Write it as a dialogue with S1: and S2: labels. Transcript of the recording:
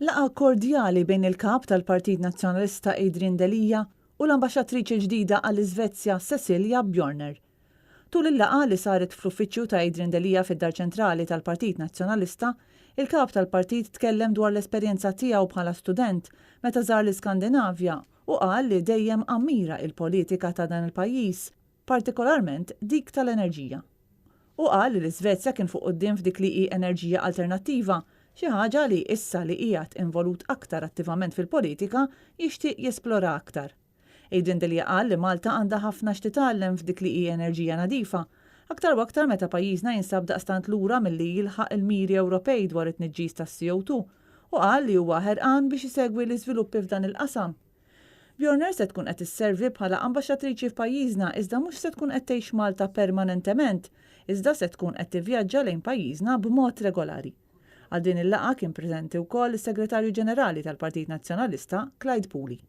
S1: Laqgħa kordjali bejn il-Kap tal-Partit Nazzjonalista Adrian Delia u l-Ambaxxatriċi l-ġdida għall-Iżvezja Cecilia Bjorner. Tul il-laqgħa li saret fl-uffiċċju ta' Adrian Delia fid-Dar Ċentrali tal-Partit Nazzjonalista, il-Kap tal-Partit tkellem dwar l-esperjenza tiegħu bħala student meta żar l-Iskandinavja u qal li dejjem ammira il-politika ta' dan il-pajjiż, partikolarment dik tal-enerġija. Hu qal li l-Iżvezja kien fuq quddiem f'dik li hi enerġija alternattiva, xi ħaġa li issa li qiegħed involut aktar attivament fil-politika jixtieq jesplora aktar. Adrian Delia qal li Malta għandha ħafna x'titgħallem f'dik li hi enerġija nadifa, aktar u aktar meta pajjiżna jinsab daqstant lura milli jilħaq il-miri Ewropej dwar it-tniġġis tas-CO2 u qal li huwa ħerqan biex isegwi l-iżviluppi f'dan il-qasam. Bjorner se tkun qed isservi bħala ambaxxatriċi f'pajjiżna iżda mhux se tkun qed tgħix Malta permanentement, iżda se tkun qed tivvjaġġa lejn pajjiżna b'mod regolari. Għal din il-laqgħa kien preżenti wkoll is-Segretarju Ġenerali tal-Partit Nazzjonalista, Clyde Puli.